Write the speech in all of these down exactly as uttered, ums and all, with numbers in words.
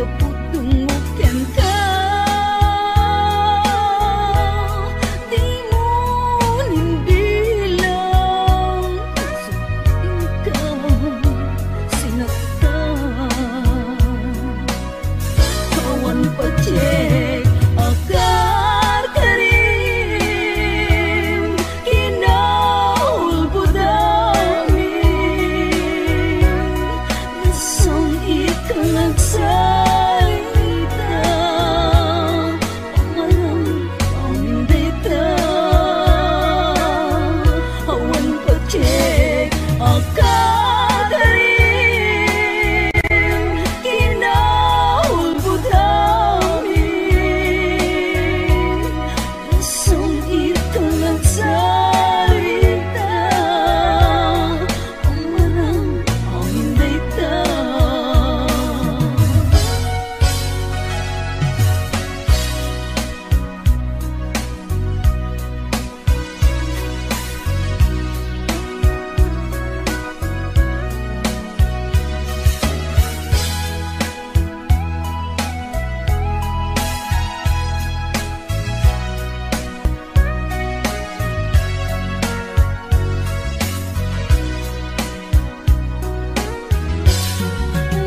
Pudungok kenka, dimo nimbilang, inka sinaktan. Awan patiek a karkarim, kinaulbod amin. Nasang ika nagsalita, amarang amin dayta. Awan patiek a karkarim, kinaulbod amin. Nasang ika nagsalita, amarang amin dayta.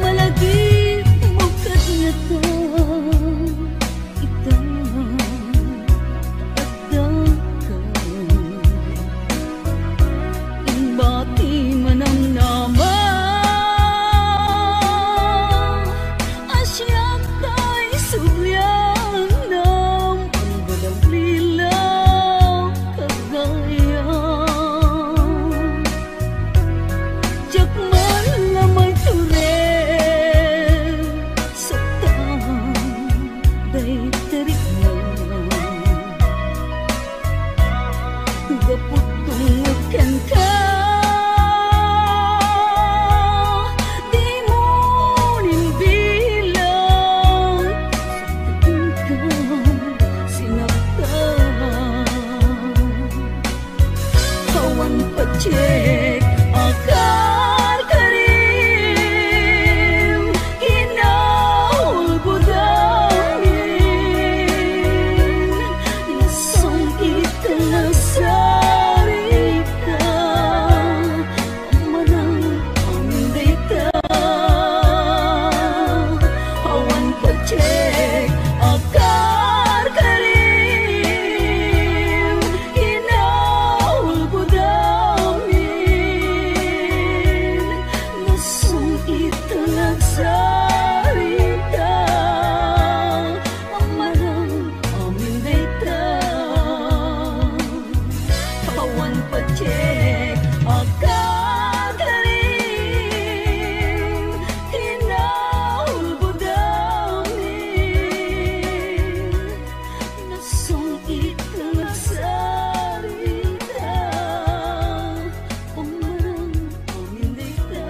Malagip mo kaniata, ita, addaka. Imbag ti manamnama, a siak tay sublianam, ang balawlilaw kagayam. Diak man la maitureng, saktan, dayta rikna. Gapu tungod kenka, dimo nimbilang, inka sinaktan. Awan patiek a karkarim, kinaulbod amin. Nasang ita nagsalita, amarang amin dayta. Awan patiek a karkarim, kinaulbod amin. Nasang ita nagsalita, amarang amin dayta. Awan patiek a karkarim, kinaulbod amin. Nasang ita nagsalita, amarang amin dayta.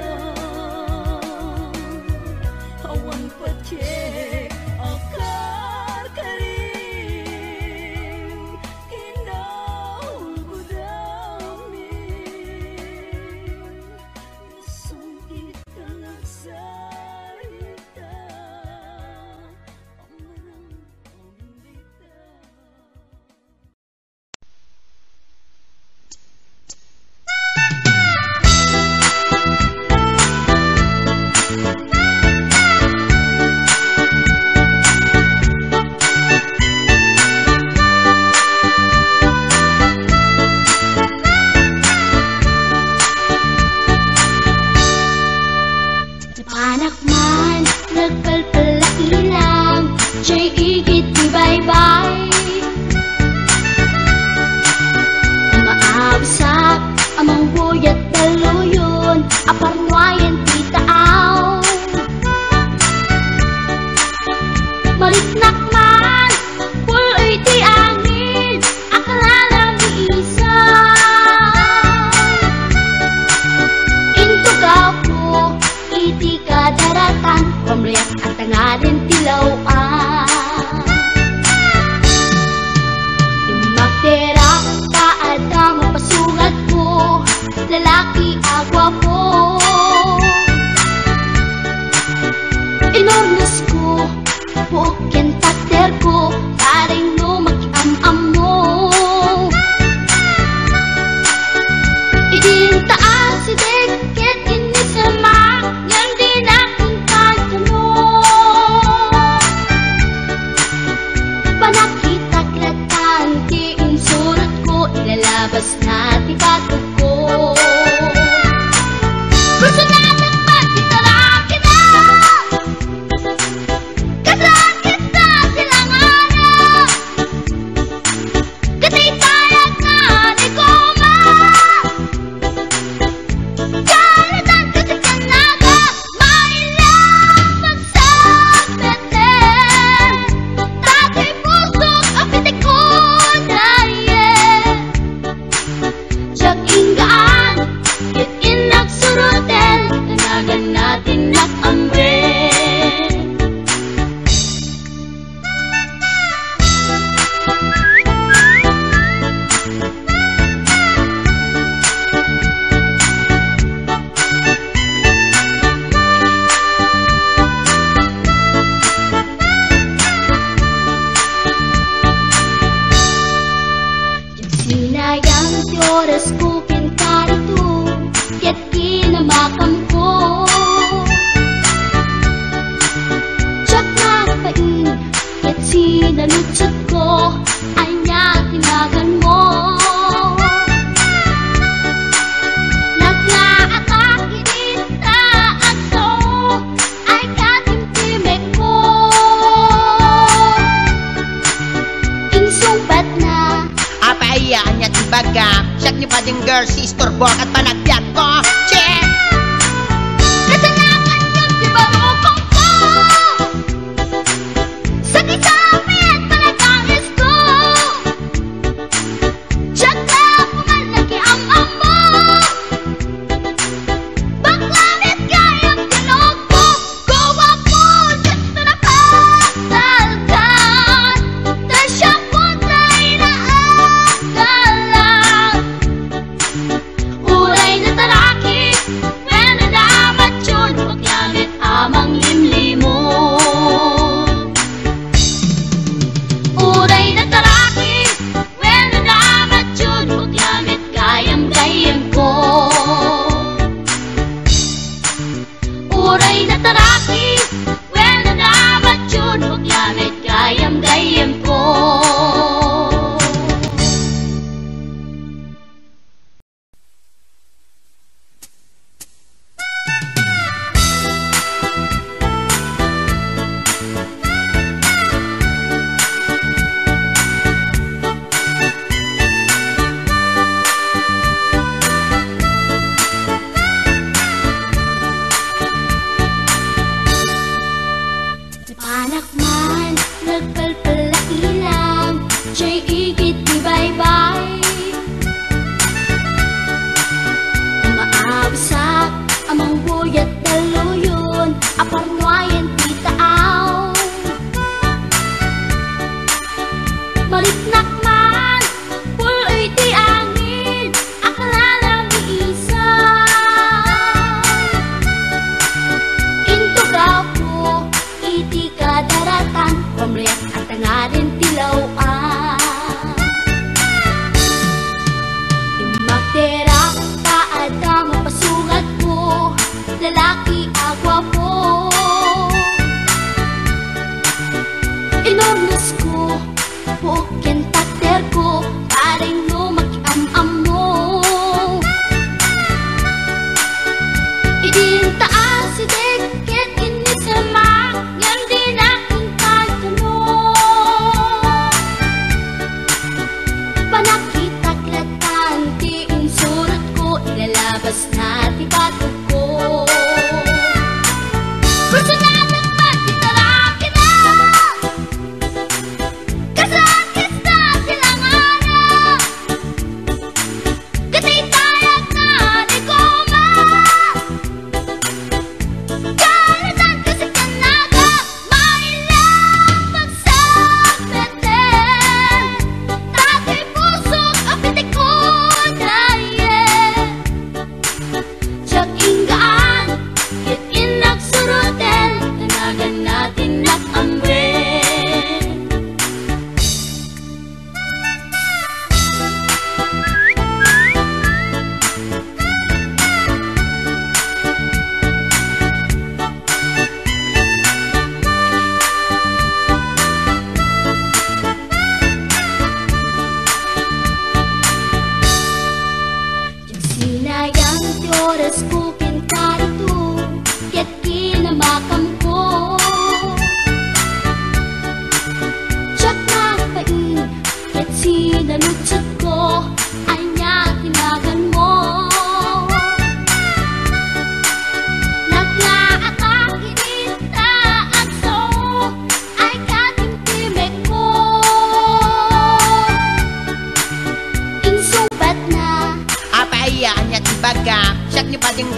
Awan patiek a karkarim, kinaulbod amin. Nasang ita nagsalita, amarang amin dayta. Napanak man, nagkalpalak ilang, jay igid ti baybay. Maabsak a mangbuyat dalluyon a parnuayen ti taaw. Mariknak man, pul-oy ti angin, a kalalamisan. Intogaw ko iti kadaratan, pamriak a tangaden ti law-an. Magdera ta adda mapasungatko, lalaki a guapo. Inurnos ko Puken paterko, pareng no makiam-ammo. Idinta asideg ket innisemak, ngem dinak inkanto no panakitak latan ti insurotko, ilalabasna ti batokko. Personatak pagkitarakina. Kasakit na silanganak. Kataytayag na ni Goma. Kalatan kasi kanaga. Maila pagsapeten. Dati pusok a pitikon na iye. Diak inggaan, ket innak suroten, tanagan natin nak amben. Sinayang ti orasko ken karito, ket kinamakamko. Diak nagpain, ket sinaludsodko, ania ti naganmo? Nagngaatak idi ta agsao, ay katimtimekko. Insungbatna. Apay aya, ania ti bagam? Siak ni Bading Girl, si istorbok at panagbiagko. Che! Kasanakan yun ti barukongko. Sakit sa amin, panagbangisko. Diak la kuman nakiam-ammo. Bakla met gayam ti lukko, guwapo, diak to napasalkan. Ta siak met ti inaagalan. Uray nataraki, wenno namatyon, bakla met a manglimlimo. Uray nataraki, wenno namatyon, bakla met gayam-gayyemko. Uray nataraki, wenno namatyon, bakla met gayam-gayyemko.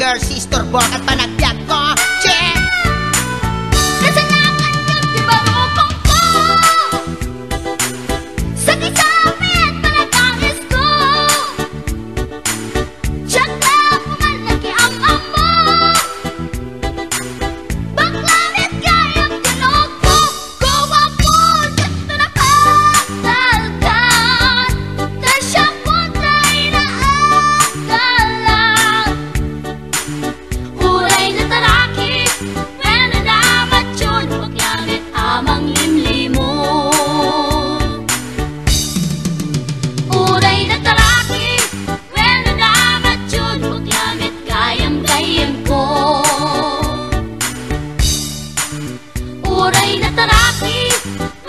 Sister Borg at panagbiag ko. Check! Kasanakan ket ti barukongko. Sakit sa amin panagangis ko. Check na pumal na kiam-ammo. Bakla met gayam tinukko. Guwapo, check na napatalkan. Kasya ko tayo na akalan. Uray nataraki, wen nadamatyon, bakla met a manglimlimo. Uray nataraki, wen nadamatyon, bakla met gayam-gayamko. Uray nataraki,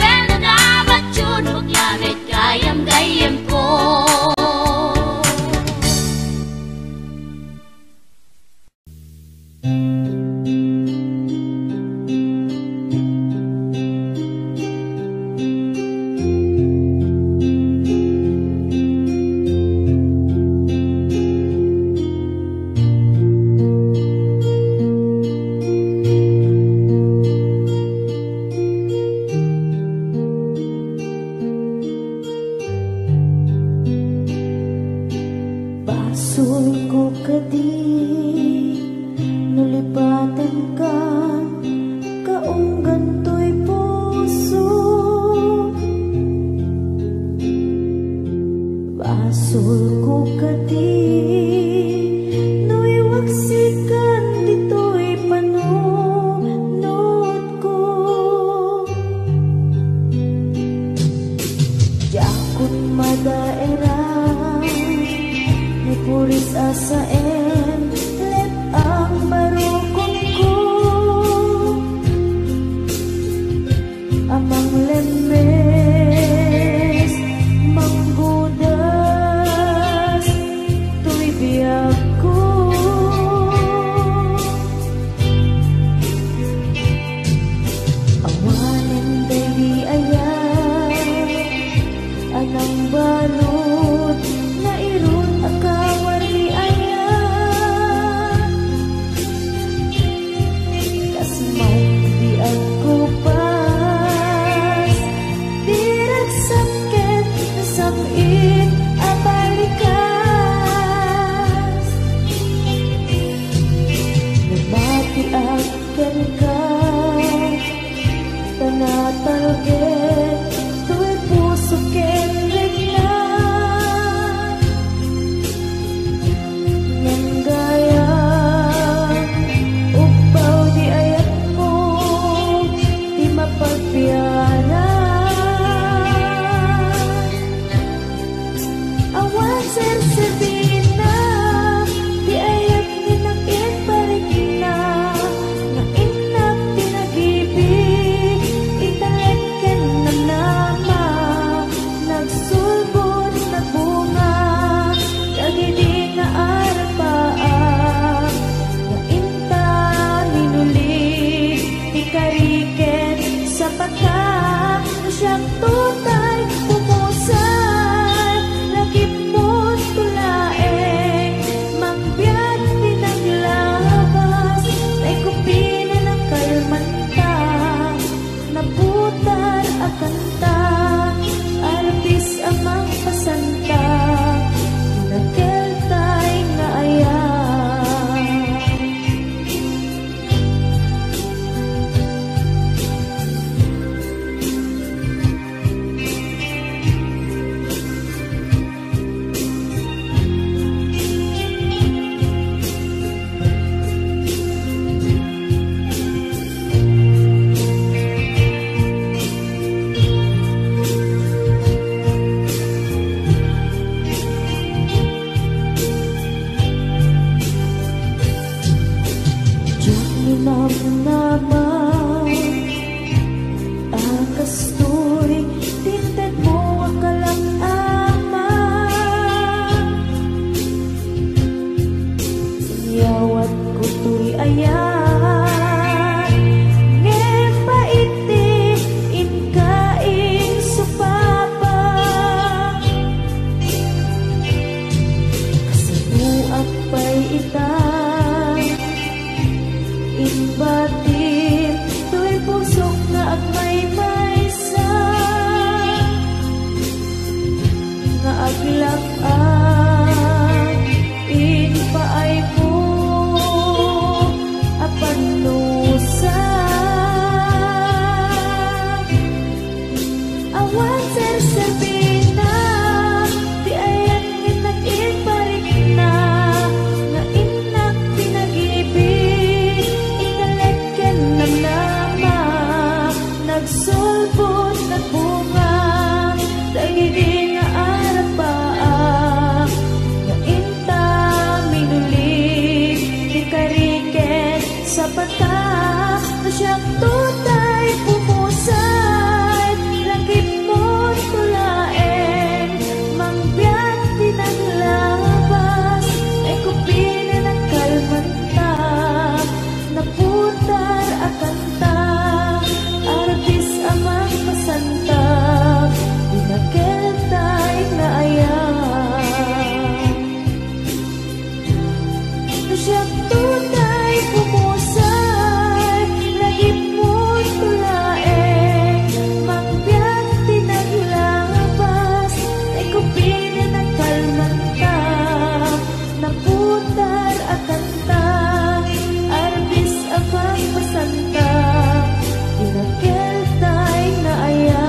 wen nadamatyon, bakla met gayam-gayamko. Basolko kadi no lipatenka, kaunggan toy puso. Basolko kadi no iwaksikan ditoy panunotko. Diakon madaerang ni puris a saen, let-ang barukongko a manglemmes, manggudas toy biagko. Awanen daydi ayat a nangbalud, nairut a kawar ni ayat. Kas maikdi agkupas, di ragsakket no sab-it a balikas. No matiak kenka, ta natalged toy puso ken rikna. Ngem gayam, ubbaw di ayatmo ti mapagbianan. Awan sersebina ti ayat ni nakiparikna, nga innak ti nagibi, italek ken nanama, nagsulbod, nagbunga, dagidi nga arapaak, nga inta minuli ti kari ken sapata. No siak tutay pumusay, lagipmo to laeng, mangbiag ti naglabas, tay kupina nakalmanta, naputar a kanta, arbis a mangpasanta, nakeltay nga ayat. Diak minamnama a kastoy ti intedmo a kalak-amak. Inyawatko toy ayat, ngem pait ti inka insupapa. Kasanoak pay ita? Nusa, awan serserbina ti ayan nga nag-iparikna, nga innak pinag-ibig, intalek ken namnama, nagsulbod, nagbunga, dagidi nga arapaak, nga inta minulik ti kari ken sapata. No siak tutay pumusay, lagipmo to laeng, mangbiag ti naglabas, ay kupinen a kalmanta, naputar a kanta, arbis a mangpasanta, dinakeltay nga ayam. No siak tutay pumusay, lagipmo to laeng, mangbiag ti naglabas, ay kupinen a kalmanta, naputar a kanta, arbis a mangpasanta, dinakeltay nga ayam.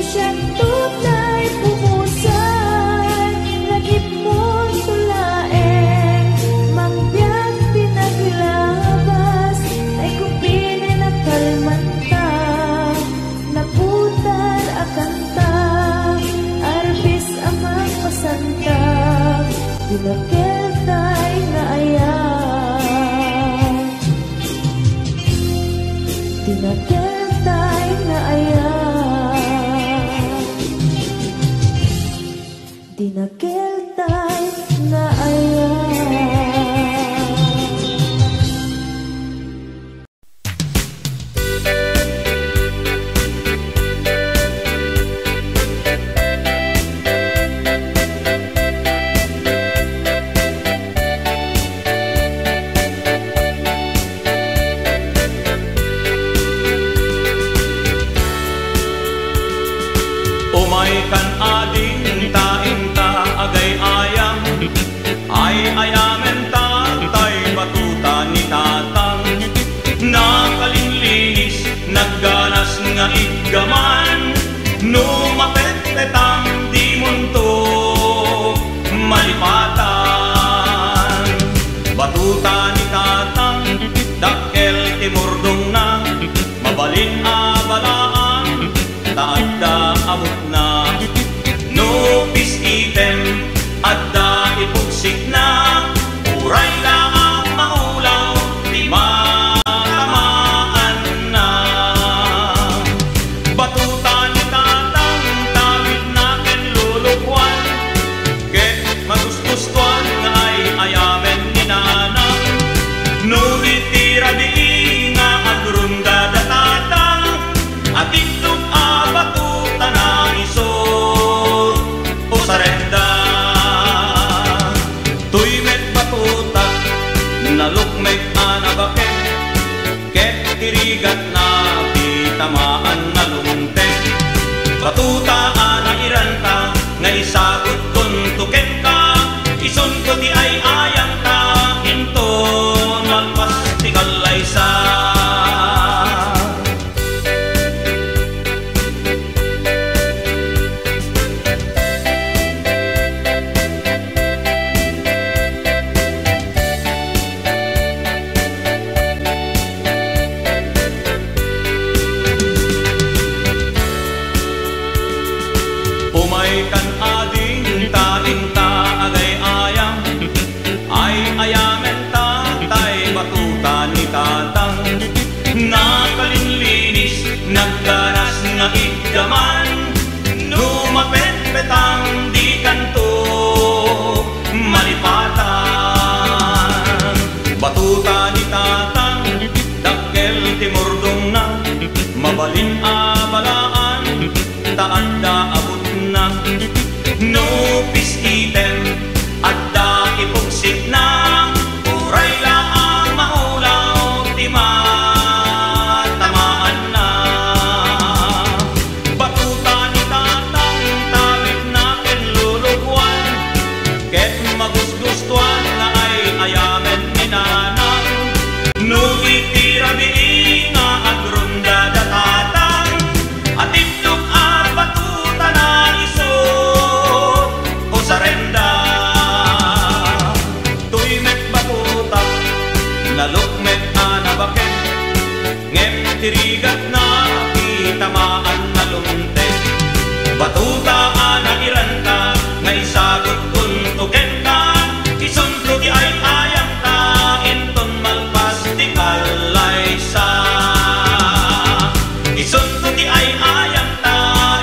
Siak tutay pumusay, lagipmo to laeng, mangbiag ti naglabas, ay kupinen a kalmanta, naputar a kanta, arbis a mangpasanta, dinakeltay nga ayam. Dinakeltay nga ayam. Dinakeltay nga ayam. Umay kan ading ta inta agay-ayam, ay-ayamen ta tay batuta ni Tatang. Nakalinlinis, nagganas nga iggaman, no mapetpetam dimonto malipatan. Batuta ni Tatang, dakkel ti murdongna, mabalin a balaan, ta adda abutna. No pis-item, adda ipugsikna, uray laang maulaw ti matamaanna. Batuta ni Tatang, tawidna ken lulukuan, ket magustustuan nga ay-ayamen ni Nanang. No iti rabii nga agrunda da Tatang, a tiktok a batuta na isu usarenda. Toy met batuta, nalukmek a nabaket, ket ti rigatna ti tamaan nalungtek. Batuta a nairanta nga isagutkonto kenka, isunto ti ay-ayanta, inton malpas ti kallaysa. Umay kan ading Lalukmet a nabaket, ngem ti rigatna, ti tamaan naluntek. Batota a nairanta, nga isagut kunto kenka, isunto ti ay-ayamta, inton malpas ti kallaysa. Isunto ti ay-ayamta,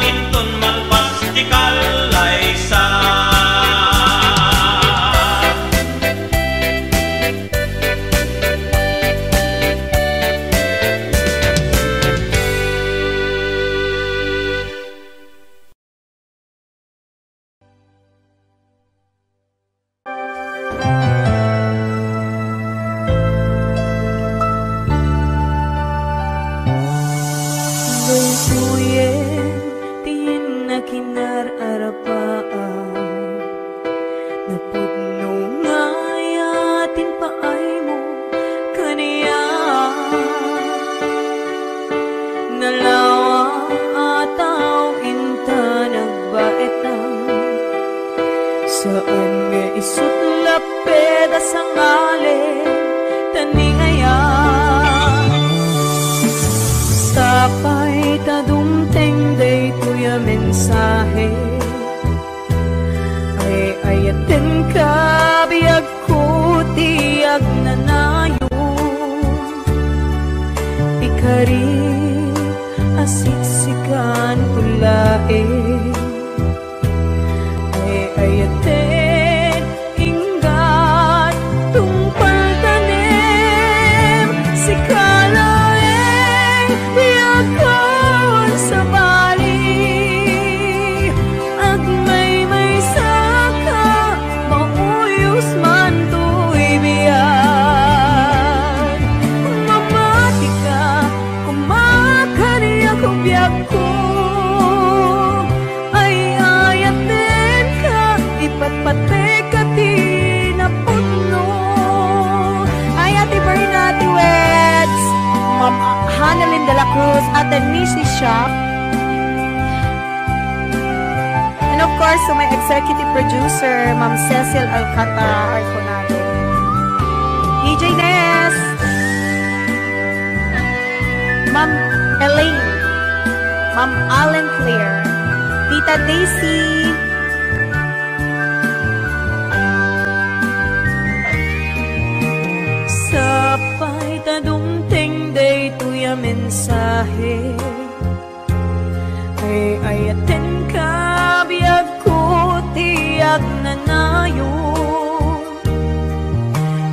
inton malpas ti kallaysa. Daytoyen ti nakinar-arabaan. Napudno nga ayaten paaymo kaniak. Nalawa a tao inta nagbaetan. Saan nga isut lapped a sangalem ta ni ayat. Sapay ta dumteng daytoy a mensahe. Ay-ayatenka, biagko ti agnanayon. Ikarik a siksikan ti laeng. Ay-ayaten, inggat tungpal tanem, sika laeng ti agkawan sabali. Agmaymaysaka, mauyos man toy biag. Mamatika, koma kaniak biagko. Ay-ayatenka, ipatpateka ti napudno. Ay, Ate Berna, Ate Weds, Ma'am Hanalyn de la Cruz, Ate Nisi Shop. And of course, to my executive producer, Ma'am Cecil Alcantara Arconado. D J Des. Ma'am Elaine, Ma'am Allen Claire, Tita Daisy. Sapay ta dumteng daytoy a mensahe. Ay-ayatenka, biagko ti agnanayon.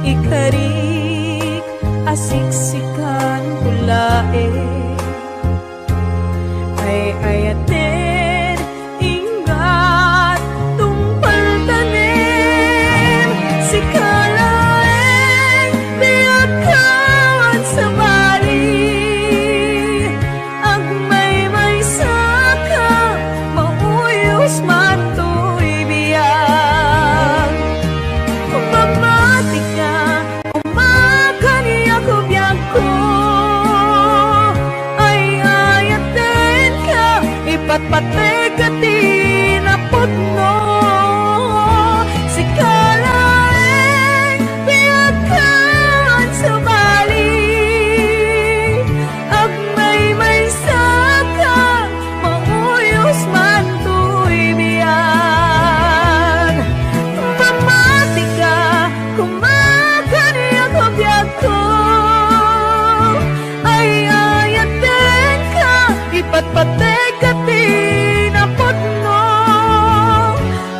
Ikarik a siksikan ti laeng. Ay-ayaten, inggat tungpal tanem, sika laeng ti agkawan sabali. Agmaymaysaka, mauyos man toy biag. Mamatika, koma kaniak biagko. Ay-ayatenka, ipatpateka ti napudno. Sika laeng ti agkawan sabali. Agmaymaysaka, mauyos man toy biag. Mamatika, koma kaniak biagko. Ay-ayatenka, ipatpateka ti napudno.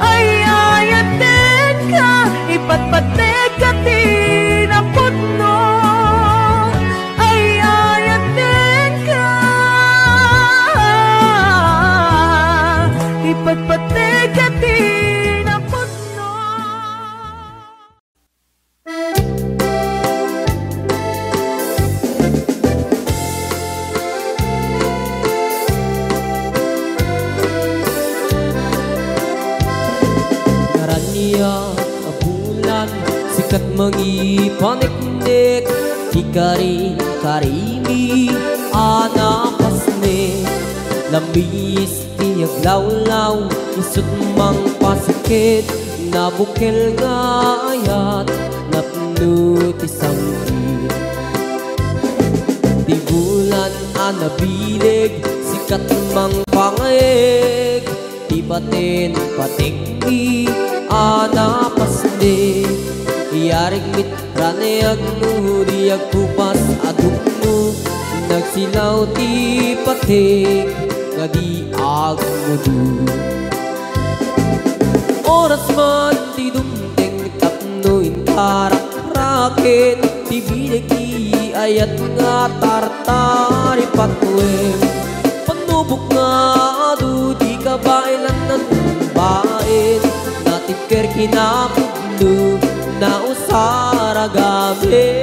Ay-ayatenka, ipatpateka ti napudno. Ay-ayatenka, ipatpateka ti napudno. Naraniag a bulan, sikat mangipaneknek, ti kari-karimi a napasnek, lamis ti aglawlaw, isut mangpasket, nabukel nga ayat, napno ti sangti. a nabileg, sikat mangpangayeg, ti baten pategmi a napasnek. Yarik met raniag no di agkupas a dumno, nagsilaw ti patek nga di agmudo. Oras man ti dumteng tapno intarak raket ti bileg ti ayat nga tartari patuen. Panubok nga adu ti kabaelan na tumbaen, natibker kinapudno, nausar a gamin.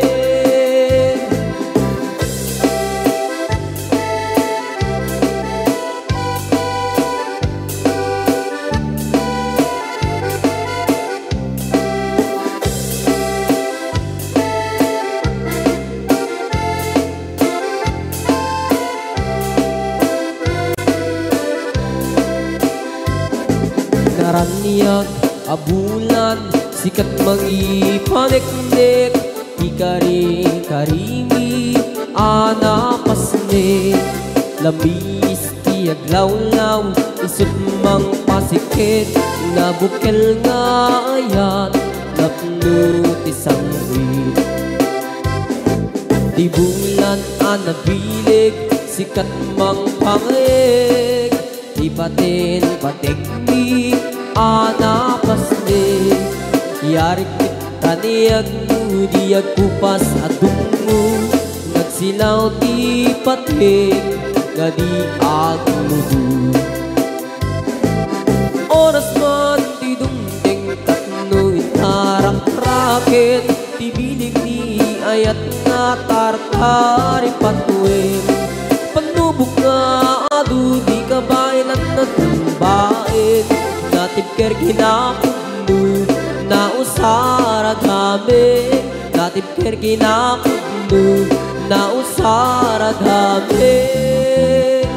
Naraniag a bulan, sikat mangipaneknek, ti kari-karimi a napasnek. Lamis ti aglawlaw, isut' mangpasiket, nabukel nga ayat, napno ti sangit. Ti bulan a nabileg, sikat mangpangayeg, ti baten pategmi a napasnek. Yarik met raniag no di agkupas a dumno, nagsilaw ti patek nga di agmudo. Oras man ti dumteng tapno intarak raket, ti bileg ti ayat nga tartari patuen. Panubok nga adu ti kabaelan na tumbaen, natibker kinapudno, nausar a gamin, natibker kinapudno, nausar a gamin.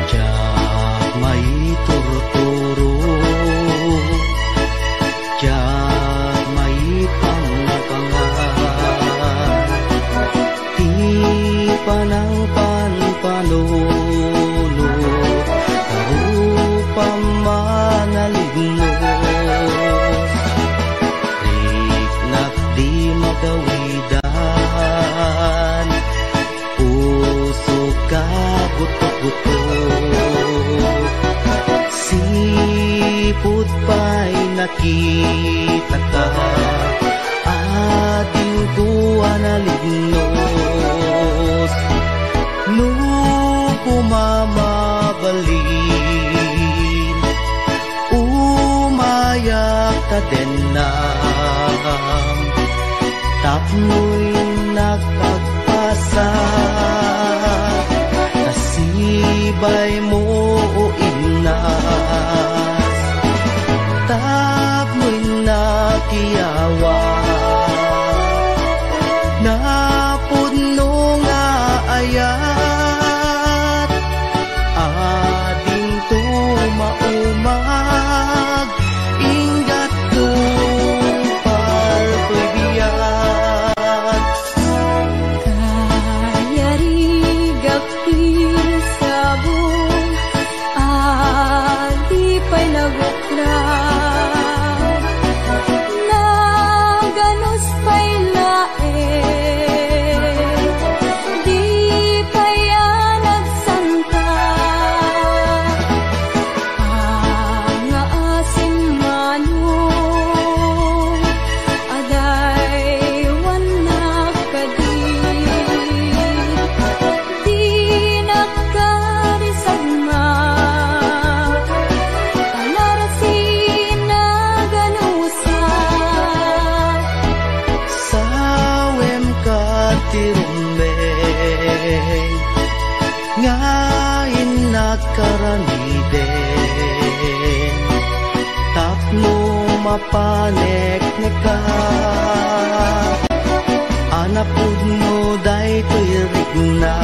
Diak maiturturo, diak maipangngapangnga. Ti panangpanpanunot, karupam a nalibnos. Riknak di magawidan, pusok a gutok-gutok. Sipud pay nakitaka, adingko a nalibnos. No koma mabalin, umayak ta dennam. Tapno innak agpasa, kasibay mo o innas. Tapno innak iyawat, napudno nga ayat. Adinto maumag, inggatto paltoy biag. Kayarigak ti sabong, adi pay naguklat. Naganus pay laeng, di pay a nagsanta. Nga asin manong, adaywannak kadi. Dinak karisagma, ta narasi naganusa. Sawem ka ti rumbeng, nga innak aramiden. Tapno mapanekneka, a napudno daytoy rikna.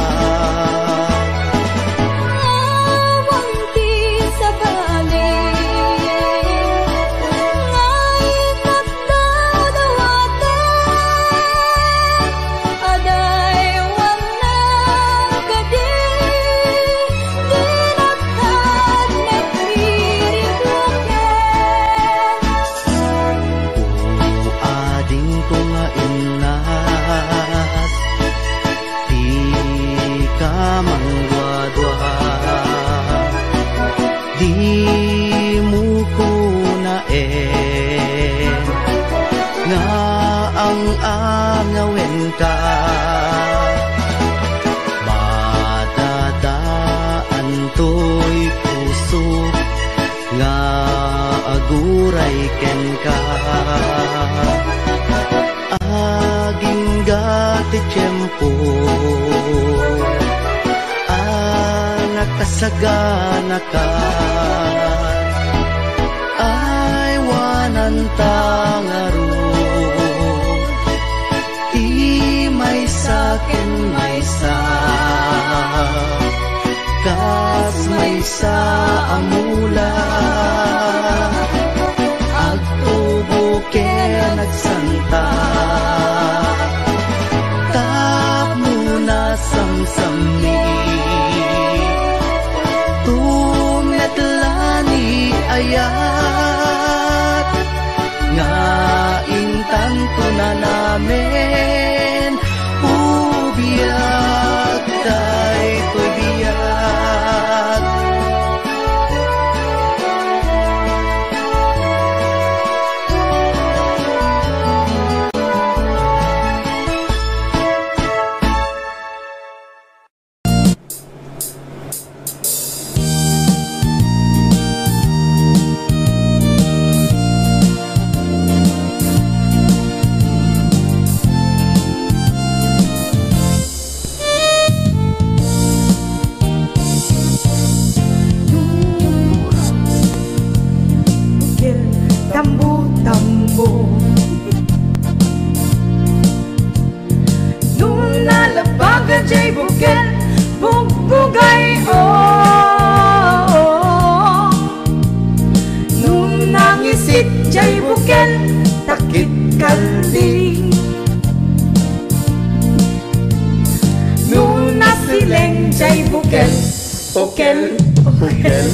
mangduadua. Dimo kunaen nga ang-angawenka. Madadaantoy puso nga aguray kenka. Agingga ti tiempo a nakasaganaka. Aywananta ngarud ti maysa ken maysa. Kas maysa a mula, agtubo ken agsanta, tapno nasamsammi, tumetla ni ayat, nga intanto nanamen. O biag, daytoy biag. Bukel, tambo, tambo. No nalabaga jay bukel, bugbugay, o. No nangisit jay bukel, takit kaldi. No nasileng jay bukel, Pukel, pukel.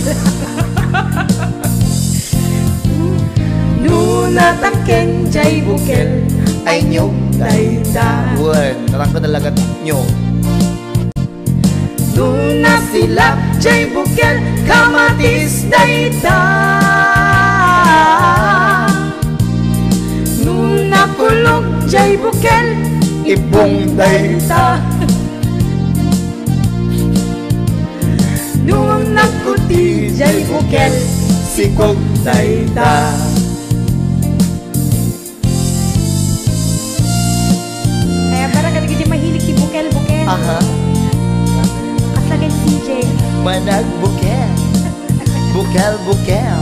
No natangken jay bukel, ay nyog dayta. Wen, natangken talaga nyog. No nasilap jay bukel, kamatis dayta. No nakulog jay bukel, ibong dayta. No nakuti jay bukel, sikog dayta. Ay, para kadagiti mahilig ti bukel-bukel. Aha. Kasla ken C J. Managbukel. Bukel-bukel.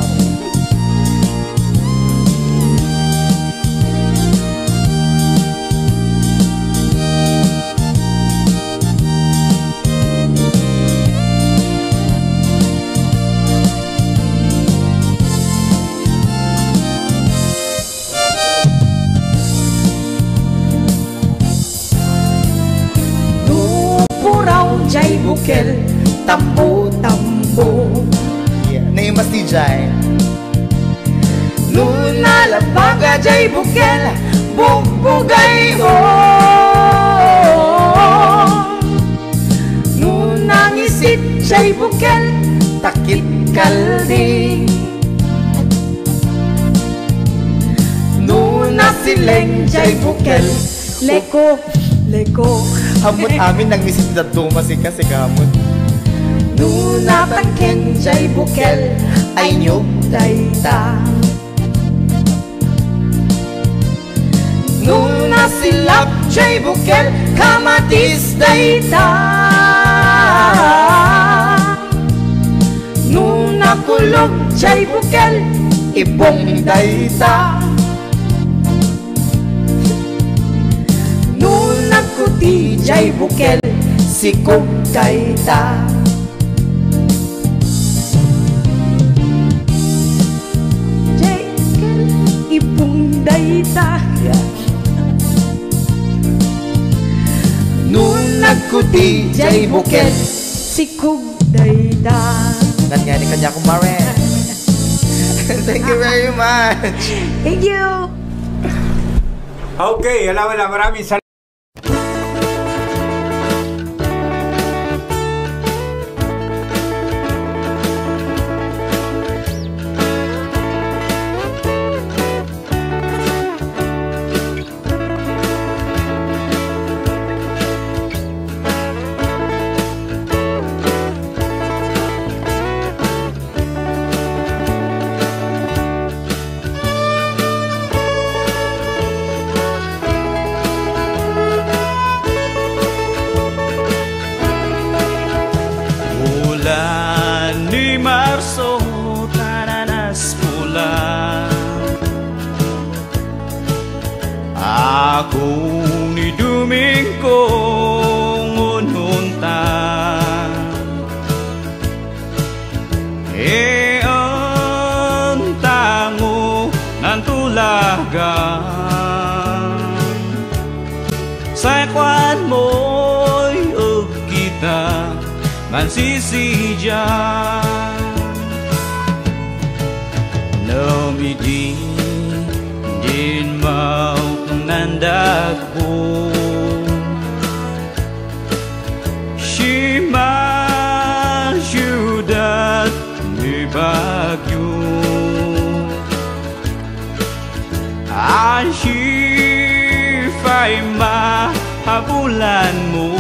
No puraw jay bukel, tambo-tambo. Yeah, naimas ti jay. No nalabaga jay bukel, bugbugay, o. No nangisit jay bukel, takit kaldi. No nasileng jay bukel, leko, leko. Ammot amin nangisit ti dadduma, sika, sika ammot. No natangken jay bukel, ay nyog dayta. No nasilap jay bukel, kamatis dayta. No nakulog jay bukel, ibong dayta. No nagkuti jay bukel, sikog dayta. Jay, ibong dayta. Yeah. No nagkuti jay bukel, sikog dayta. Ngan nga ni kanya, kumare. Thank you very much. Thank you. Okay, ala, wala, maraming salamat. Ansisidian, no idi din mauknandak ko, simmasiudat ni bagyo. Ansi pay mahabulanmo,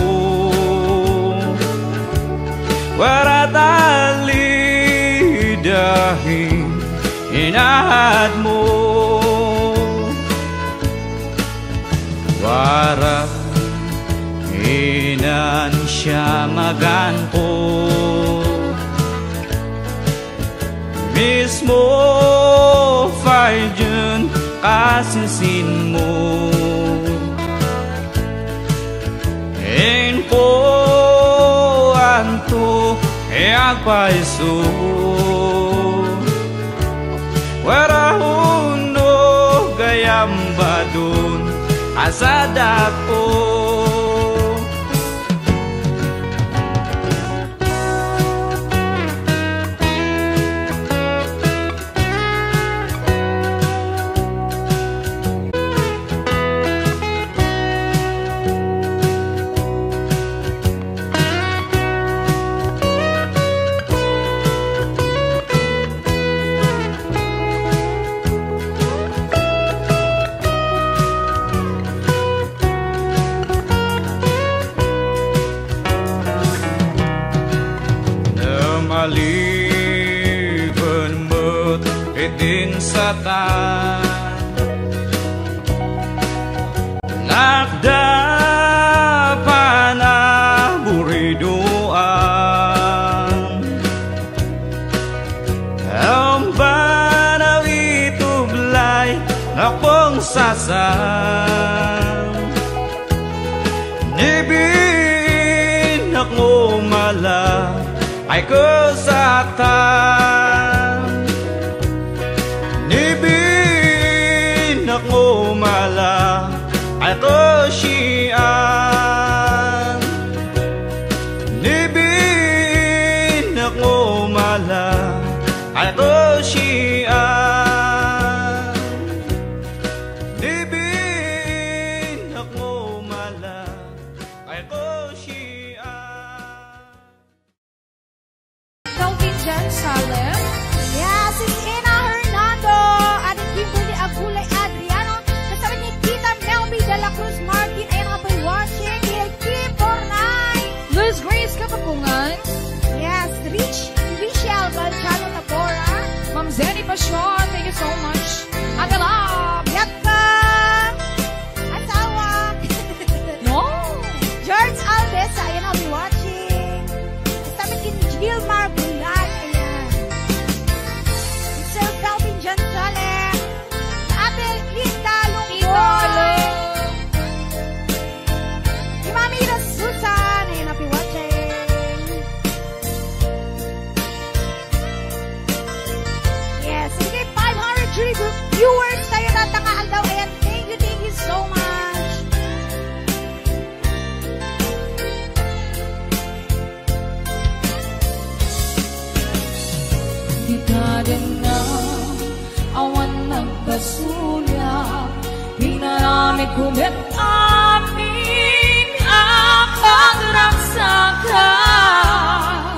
wara talidahing inahatmo. Wara inansiamaganko. Mismo pay dien kasisinmo. Inkuanto, agpayso. Wara unno gayam badon a sadako. Namaliben met idin satan, nakda panaburidoan. Ambana itublay nakpangsasan. Ni binak mo mala ay kusatan. Ni binak mo mala ay kusian. Ni binak mo mala ay kusian. Ni binak mo mala ay kusian. Kelvin Jan Salem. Yes, it's Ina Hernando. Addie Kimberly Agulay Adriano. Kasama ni Tita Melby de la Cruz Martin. Ayan nga pa'y watching. Ni Kim Bornay. Luz Grace Kapapungan. Yes, Rich, Richelle Balchano Tabora. Ma'am Zenny Pasion, thank you so much. Ate Love. Yakka. Asawa. No. George Alves, ayan, I'll be watching. Sabi ni Gilmar Bulan, ayan. Sir Calvin John Salem. Ate Linda Lungboy. Tito Lu. Ni Mami Susan, ayan, I'll be watching. Yes, sige, five hundred three viewers tayo tayo nga aldaw. Ayan, thank you, thank you so much. Di ka din na awan nagpasula, pinaramid ko met amin a pagragsakan.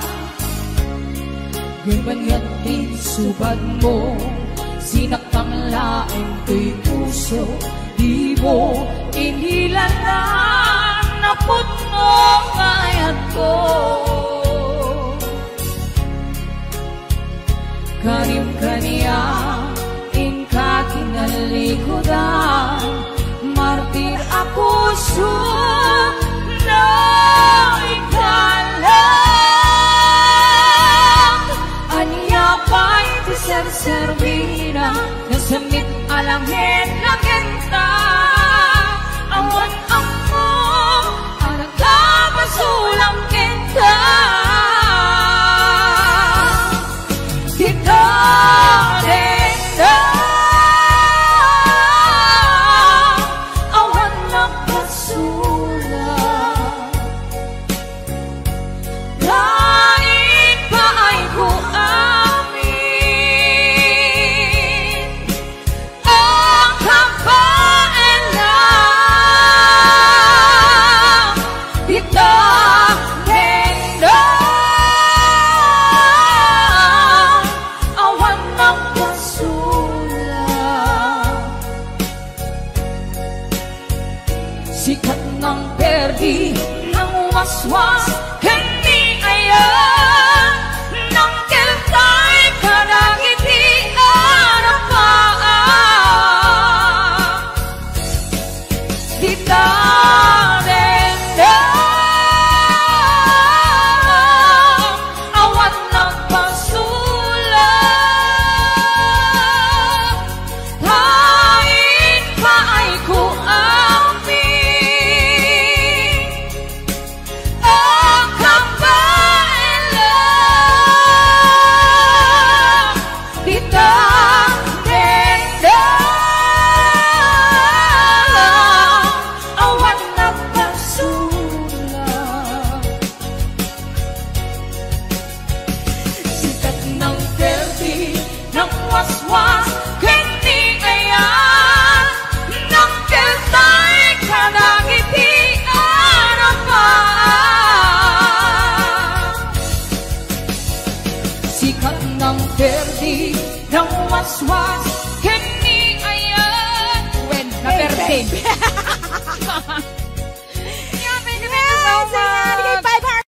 Ngem anian ti insubad mo, sinaktan laeng toy puso, di mo inilanan a pudno nga ayatko. Karim kaniak, inka kinalikudan, martir a puso, no ikaw lang. Ania pay ti serserbina, nasammit a langit-langenta, awan ammo a nakapasulang kenka. Kita dengda awan nagpasula. Waswas ken ni ayan, nangkeltay kadagiti arapa. Dita dengdeng, awan nagpasulat. Hain paay ko amin. Nang waswas ken ni ayan, nangkeltay kadagiti arapa. Sikat nang perdi, nang waswas ken ni ayan. Wen, naperdi. Yeah, thank you, thank you so much.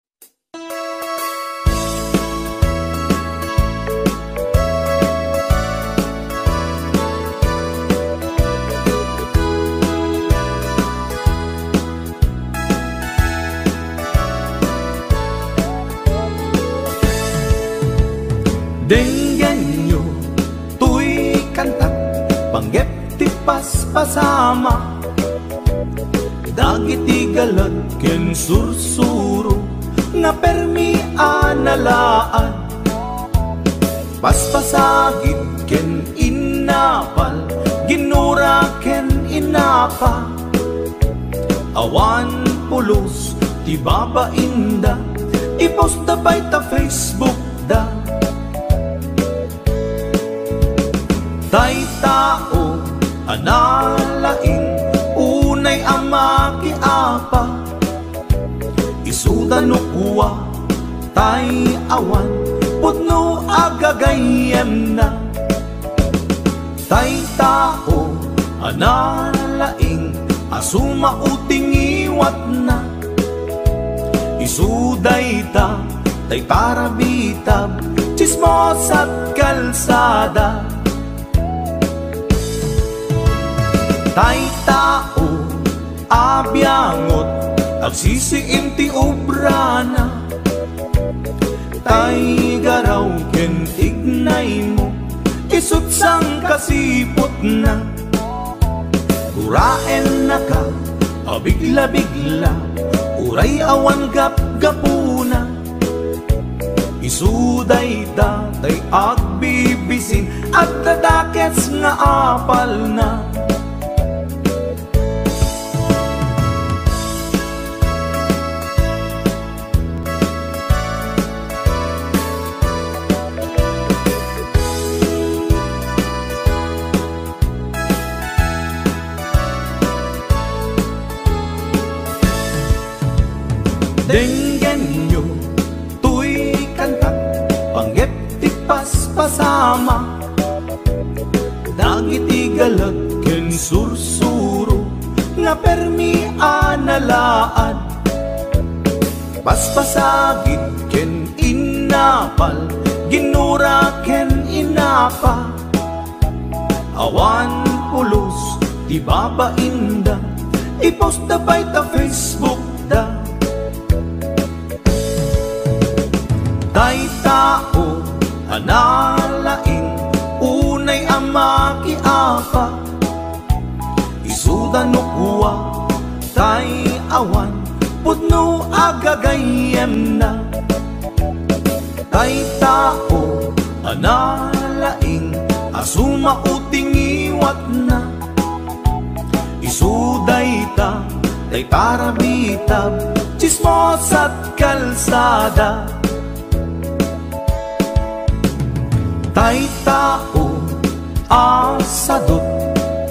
Denggenyo toy kantak, panggep ti paspasama. Dagiti galag ken sursuro nga permi a nalaad. Paspasagid ken innapal, ginura ken innapa. Awan pulos ti babainda, i-post da pay ta Facebook da. Tay tao a nalaing, unay a makiapa, isuda no kua, tay awan pudno a gagayyemna. Tay tao a nalaing a sumao ti ngiwatna, isu dayta tay parabitab, tsismosat kalsada. Tay tao a biangot, agsisiim ti obrana. Tay garaw ken tignaymo, isut' sangkasiputna. Guraennaka a bigla-bigla, uray awan gapgapuna. Isu dayta tay agbibisin, adda dakes nga apalna. Denggenyo toy kantak, panggep ti paspasama. Dagiti galag ken sursuro nga permi a nalaad. Paspasagid ken innapal, ginura ken innapa. Awan pulos ti babainda, i-post da pay ta Facebook da. Tay tao a nalaing, unay a makiapa, isuda no kua, tay awan pudno a gagayyemna. Tay tao a nalaing a sumao ti ngiwatna. Isu dayta tay parabitab, tsismosat kalsada. Tay tao a sadut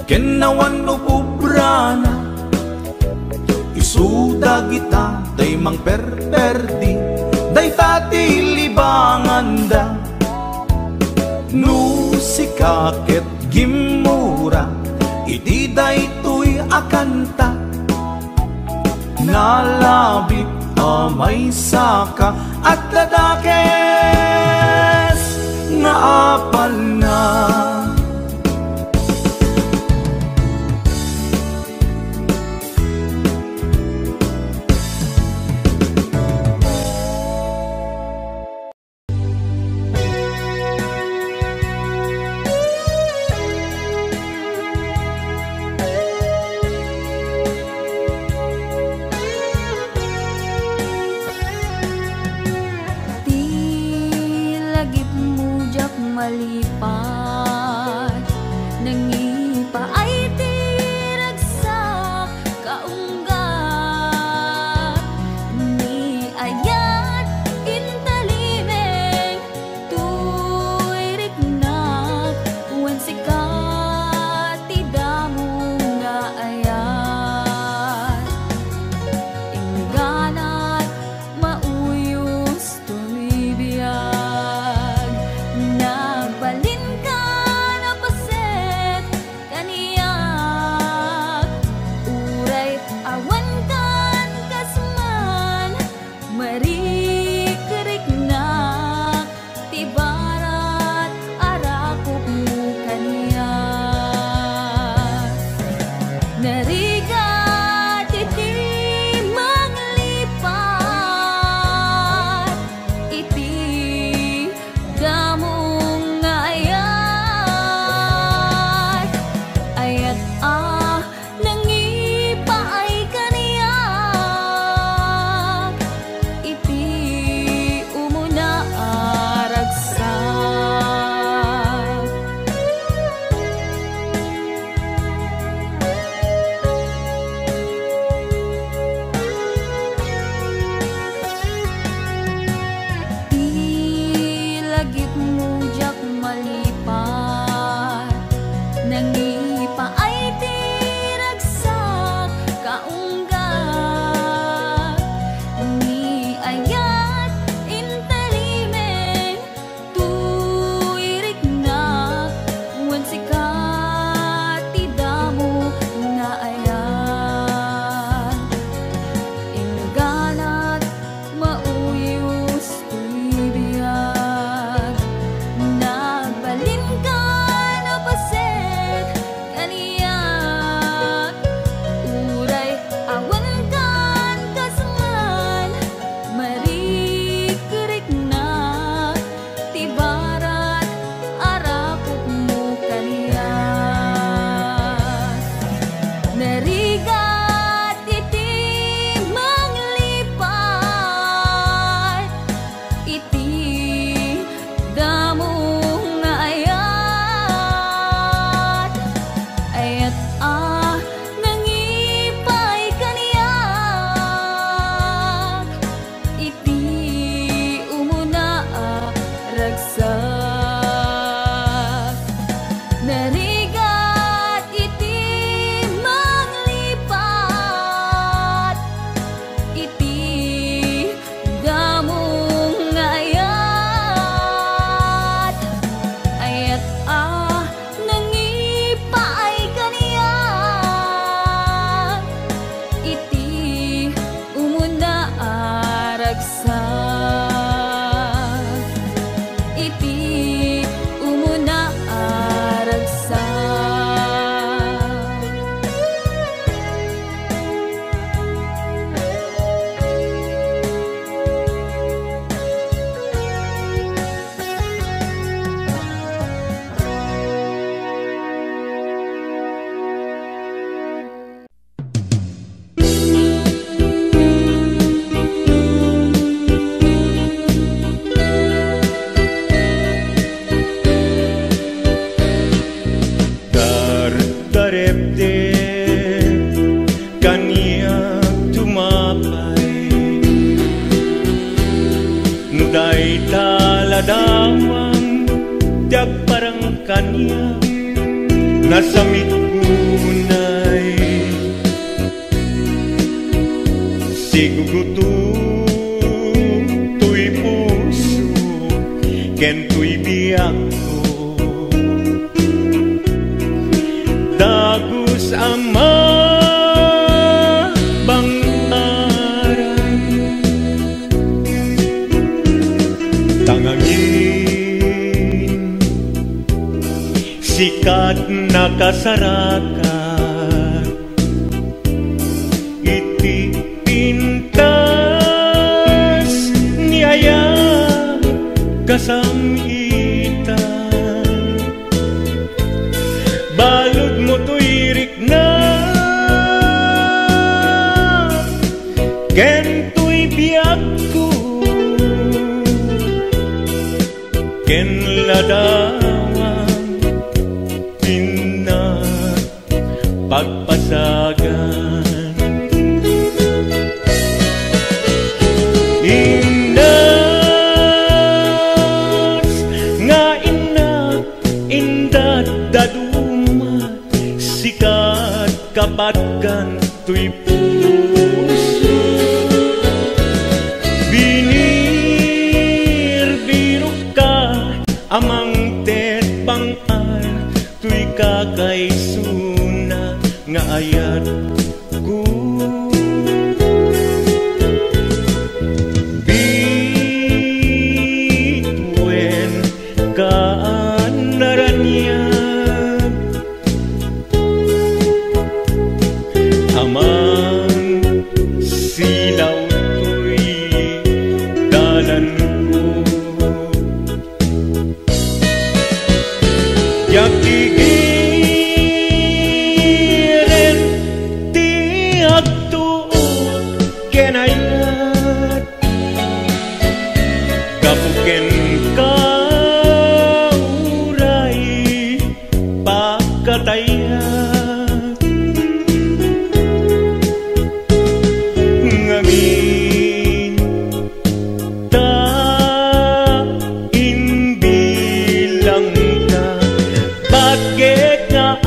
ken awan ububrana, isu dagita tay mangperperdi, dayta ti libanganda. No sika ket gimmura iti daytoy a kanta, nalabit a Ay saka at dadakes nga apalna. Ti lagipmo diak malipat, nangipaay ti ragsak kaunggat. Ni ayat intalimeng toy riknak, wen sika ti damo nga ayat. Ingganat mauyos toy biag, nagbalinka a paset kaniak. Uray awankan kas man, marikriknak ti barat a rakopmo kaniak. Narigat iti manglipat iti damo nga ayat, ayat a nangipaay kaniak iti umuna a ragsak. Ti lagipmo diak malipat, nangipaay ti ragsak kaunggat. Ni ayat intalimeng toy riknak, wen sika ti damo nga ayat. Ingganat mauyos toy biag, nagbalinkan a paset kaniak. Uray awankan kas man, marikriknak ti barat a rakopmo kaniak. Narigat iti manglipat iti damo nga ayat, ayat a nangipaay kaniak iti umuna a ragsak. Narigat iti manglipat iti damo nga ayat, ayat a nangipaay kaniak iti umuna a ragsak, iti umuna a ragsak. Dardarepdep kaniak tumapay. No dayta ladawan ti agparang kaniak, nasamit unay. Sigugutom toy puso ken toy biagko. Dagus a mabang aran. ket nakasarakan iti pintas ni ayam kasam-itan. Baludmo toy rikna ken toy biagko ken ladawan ti napagpasagan. Indas nga innak, indaddaduma, sikat kapatgan toy puso. Binirbiruka a mangted bang-ar toy kakaisuna nga ayatko. Bituen ka a naraniag, Aman silaw toy dalanko. Diak gigiren ti agtuok ken ayat. Gapu kenka, uray pakatayat. Ngamin ta imbilangka, patgek nga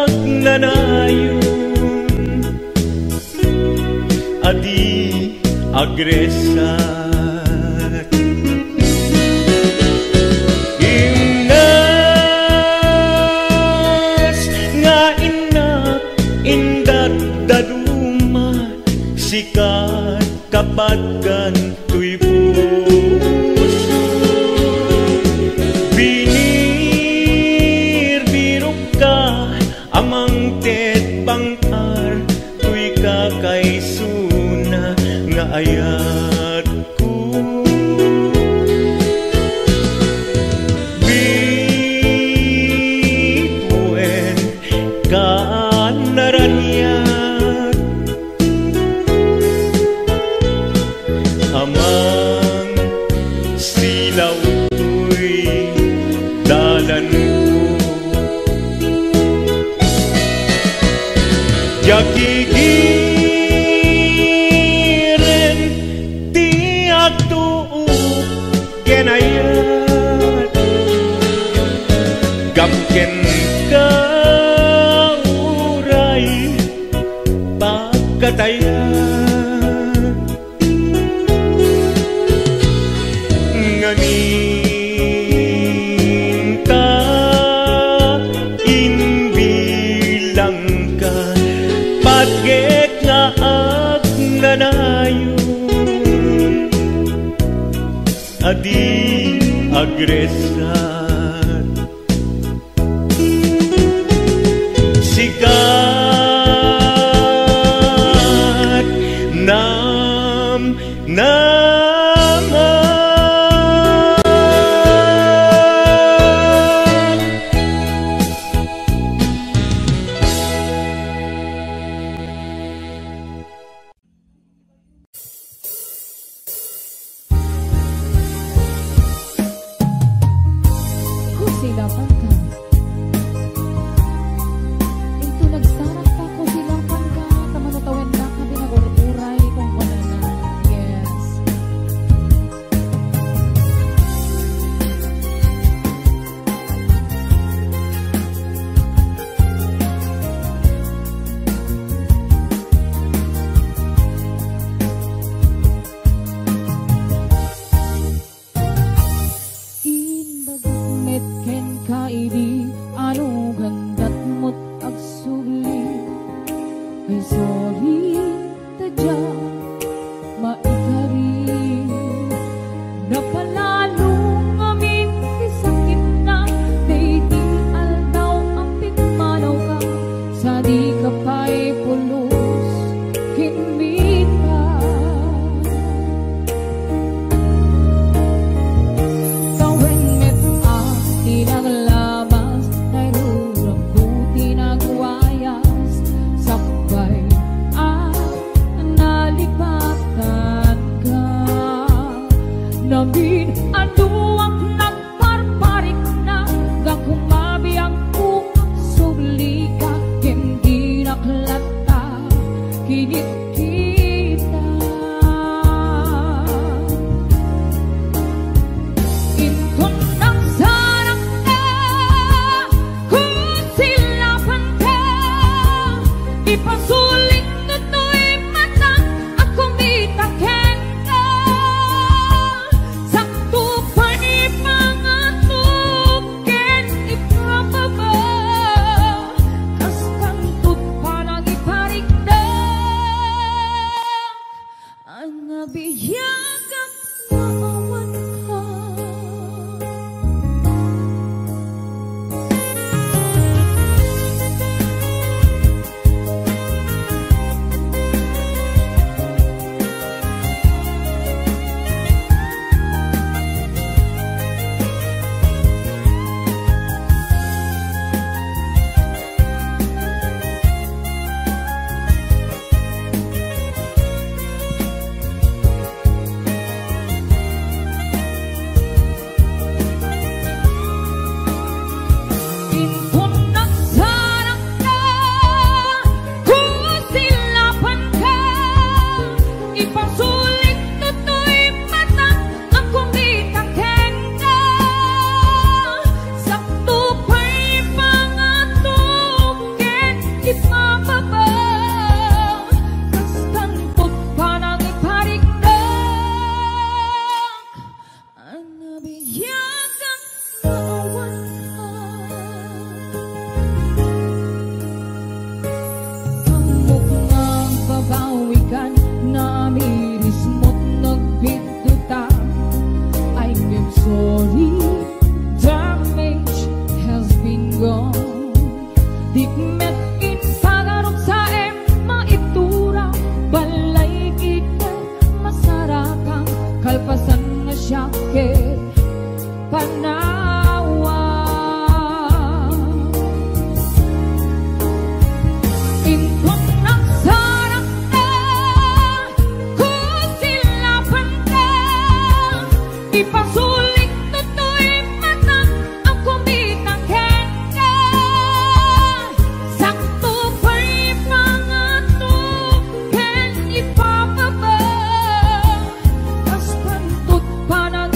agnanayon a di agresat. Innas nga innak, indaddaduma, sikat kapatgan toy puso. Binirbirokka a mangted bang-ar toy kakaisuna nga ayatko. Bituen ka a naraniag, aman silaw toy dalanko. Diak gigiren ti agtuok ken ayat, gapu kenka, uray pakatayat. Ngamin ta imbilangka, patgek nga agnanayon a di agresat. Sikat nam-, naman. Kusina Podcast. Intoy nagsarakta, Kusina Podcast, ta manutawennaka ti nag-ur-uray, kunkunana. Yes. Imbagak met kenka idi Amin a duak nagparparikna, gapu mabiagko a sublika, ken dinak latta kinitkita. Inton nagsarakka, kusilapanka, ipasulik toy mata a kumita kenka. Sakto pay pangato ken ipababa, kastan to't panangiparikda. Anabiagak nga awan ka. Inton nagsarakka, kusilapanka, ipasulik toy mata a kumita kenka. Sakto pay pangato ken ipababa, kastan to't panangiparikda. Anabiagak nga awan ka. Ammok nga agbabawikan, namirismo't nagbiddota. I'm sorry, damage has been done. Dik met impagarupsaem, maitura balay ket masarakan, kalpasan nga siak ket panawa. Inton nagsarakka, kusilapanka, ipasulik toy mata a kumita kenka. Sakto pay pangato ken ipababa, kastan to't panang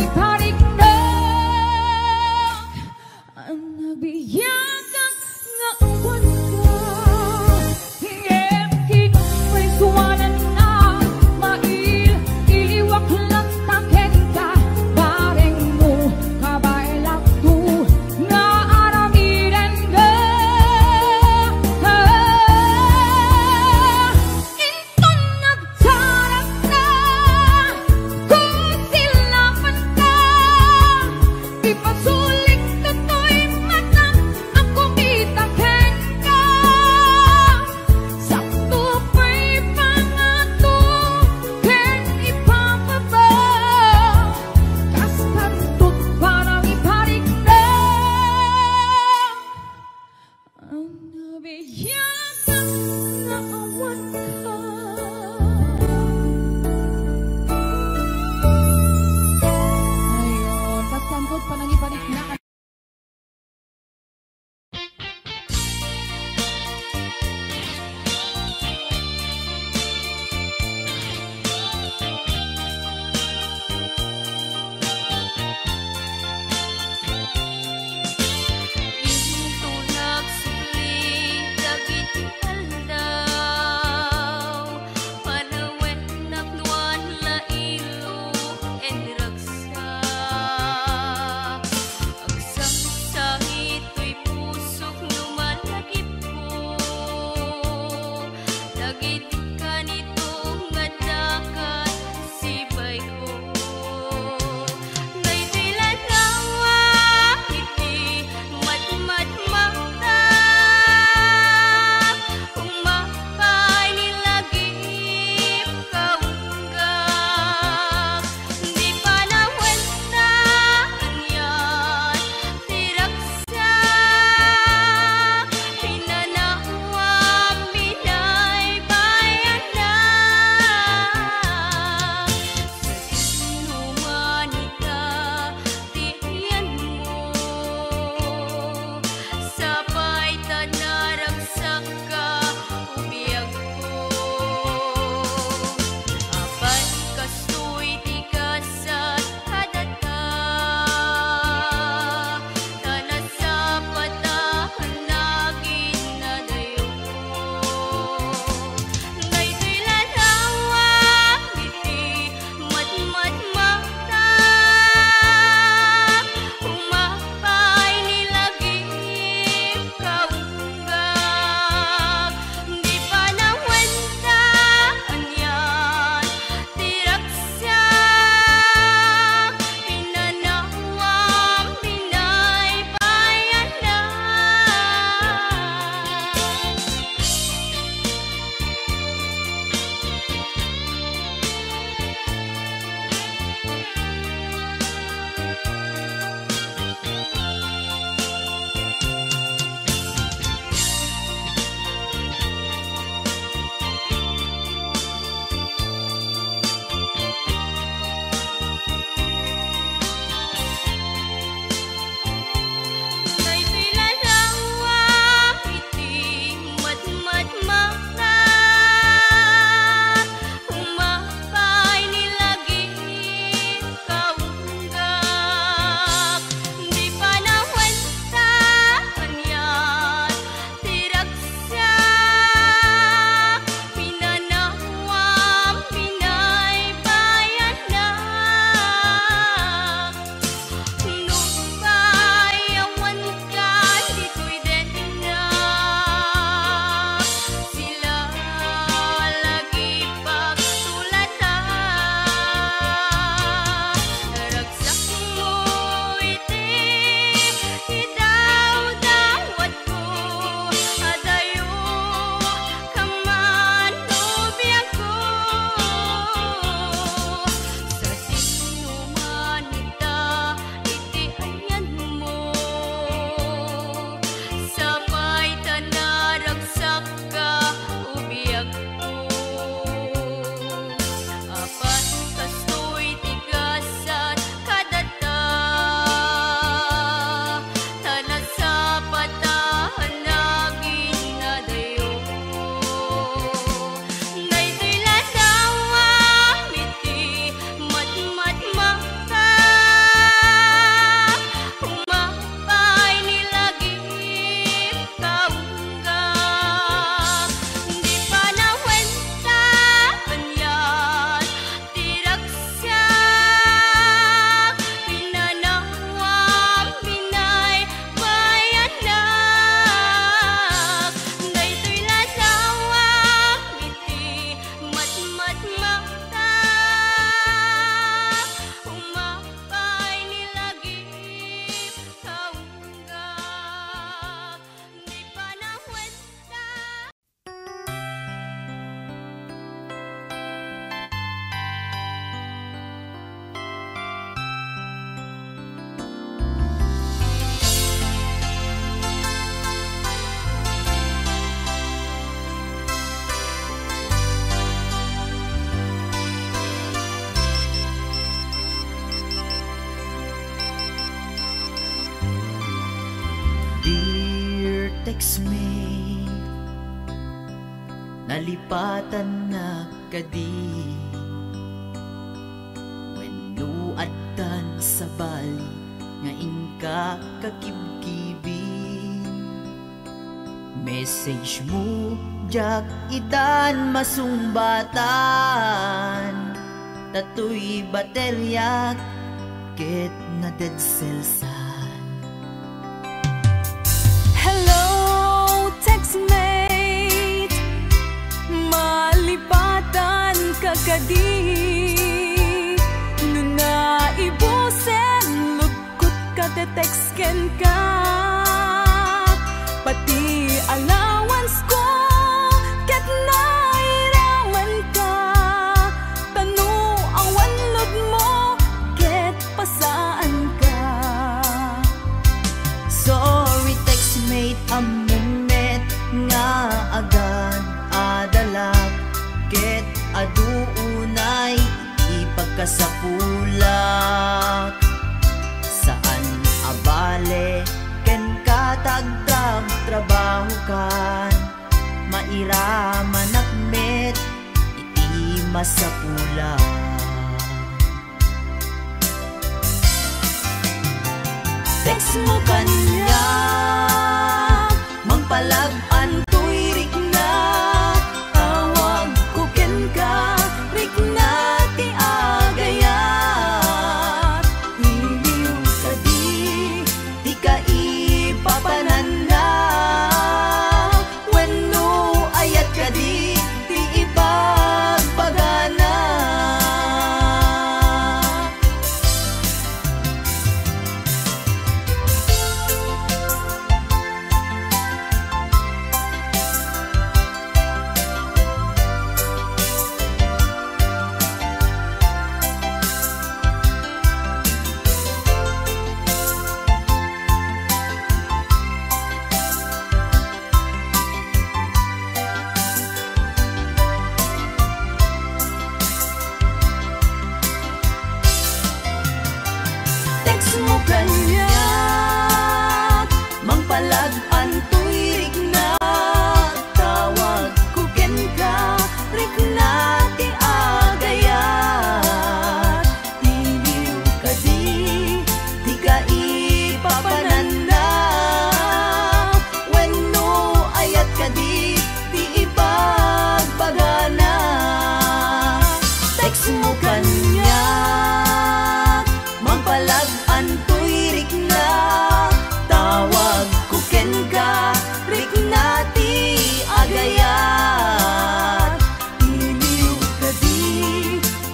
Text me, nalipatannak kadi? Wenno addan sabali nga inka kakibkibi? Message mo, diak itan masungbatan. Datoy bateriak ket na-dead cellsan. Hello, textmate! Malipatan ka kadi? No naibusen, lugkot ka, te-text kenka. Pati allowance ko ket nairamanka. Ta no awan load mo ket pasaanka. Sorry, textmate, ammom met nga agad-adalak ket adu unay ipagkasapulak. Saan a bale kenka ta agtrabtrabahokan, mairamanak met iti masapulak. Text mo kaniak, mangpalag-an toy rikna, tawagko kenka, rikna ti agayat. Iliw kadi ti kaipapananna? Wenno ayat kadi ti ibagbagana? Text mo kaniak, mangpalag-an toy rikna, tawagko kenka, rikna ti agayat. Iliw kadi ti kaipapananna? Wenno ayat kadi ti ibagbagana? Text mo kaniak, mangpalag-an toy rikna, tawagko kenka, rikna ti agayat. Iliw kadi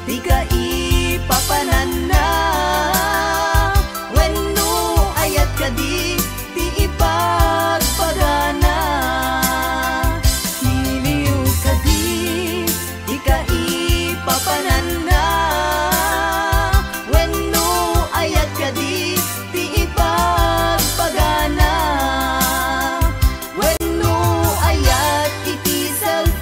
ti kaipapananna? Wenno ayat kadi ti ibagbagana? Iliw kadi ti kaipapananna? Wenno ayat kadi ti ibagbagana? Wenno ayat iti cellphone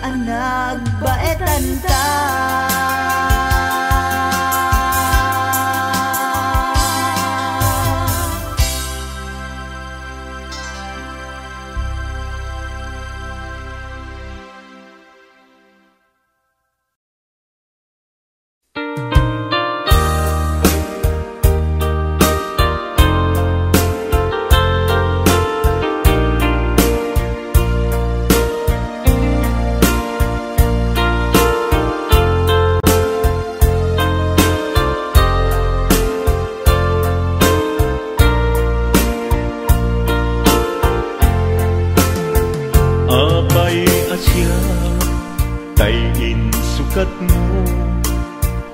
a nagbaetanta? Apay a siak tay insukatmo,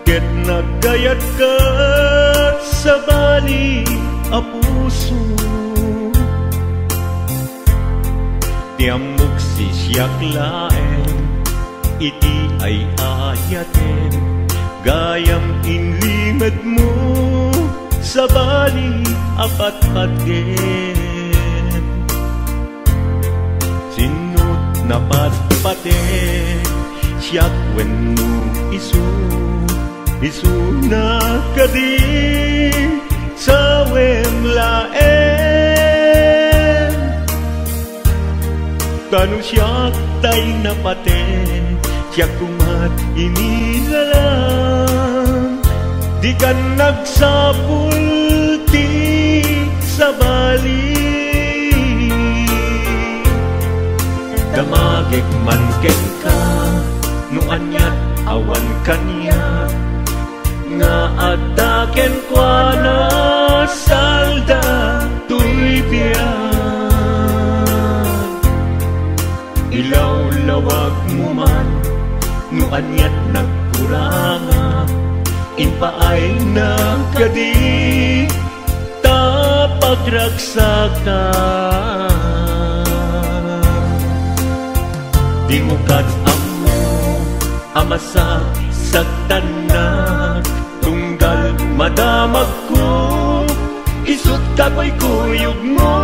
ket nagkayatkat sabali a puso. Ti ammok, sisiak laeng iti ay-ayatem, gayam inlimedmo sabali a patpatgem. Sinno ti napatpatek, siak wenno isu? Isuna kadi, sawem laeng. Kano siak tay napate, siak koma ti inilalang. Dikan nagsapul ti sabali. Damagek man kenka, no aniat awan kaniak, nga adda kenkuana salda toy biag. Ilawlawagmo man no aniat nagkurangak, impaayna kadi ta pagragsaka. Dimo ket ammo a masagsagtannak, tunggal madamagko, isut' kakuykuyogmo.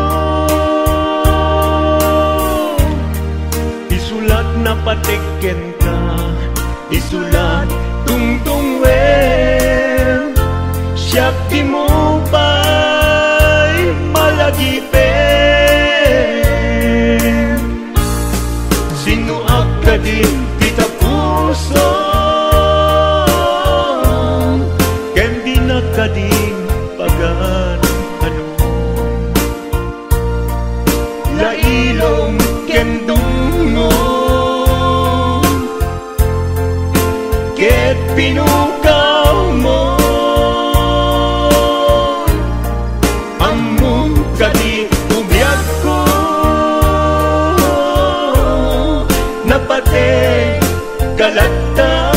Isulat napatek kenka, isulat tungtungwen, siak dimo pay malagipen. Sinnoak kadin ti tapusom, ken dinak kadin pagan-anom. Lailom ken dungngom, ket pinukawmo. Ammom kadi ti biagko, napateg ka latta.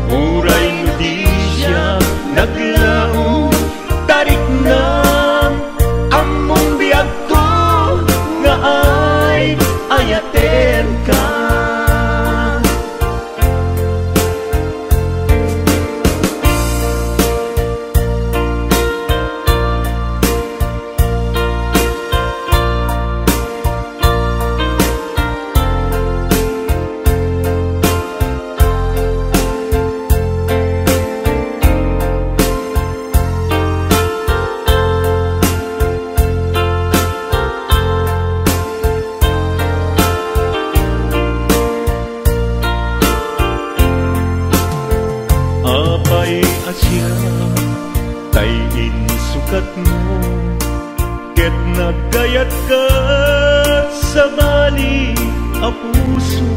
Uray no di siak naglaom, tariknam, ammom biagko nga ay-ayatenka. Apay a siak tay insukatmo, ket naggayatka, sabali a puso.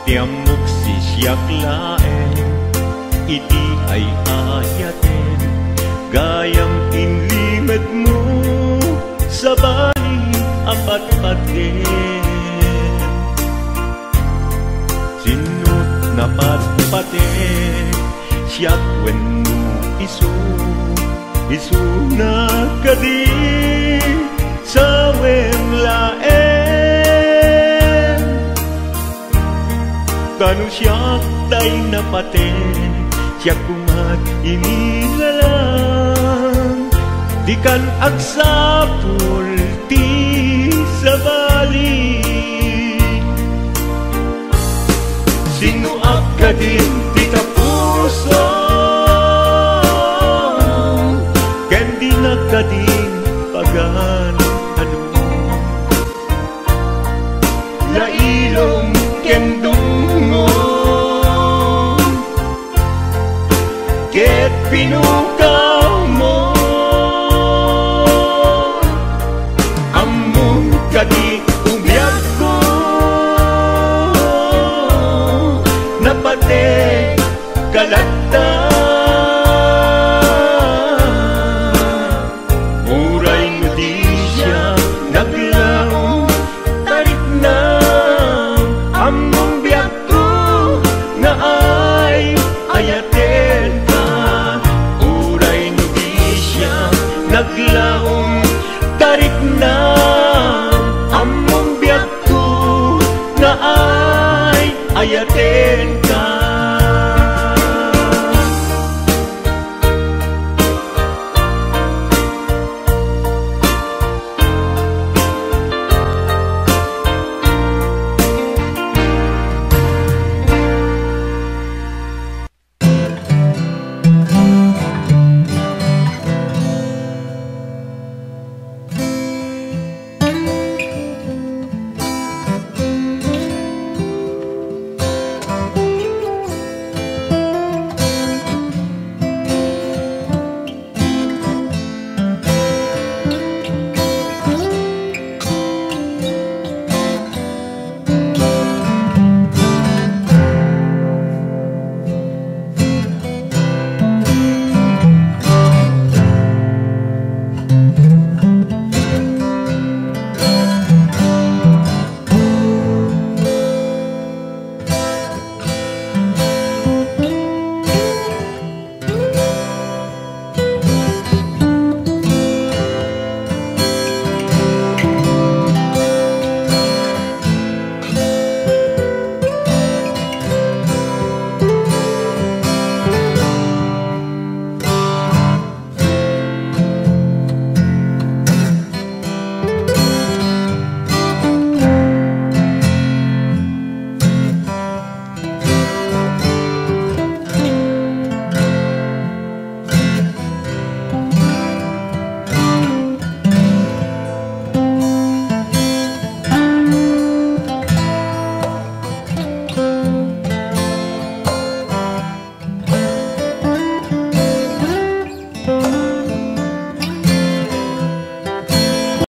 Ti ammok, sisiak laeng iti ay-ayatem, gayam inlimedmo, sabali a patpatgem. Sinno ti napatpatek, siak wenno isu? Isuna kadi sawen laeng? Kano siak tay napate, siak koma ti inilalang. Dikan agsapul ti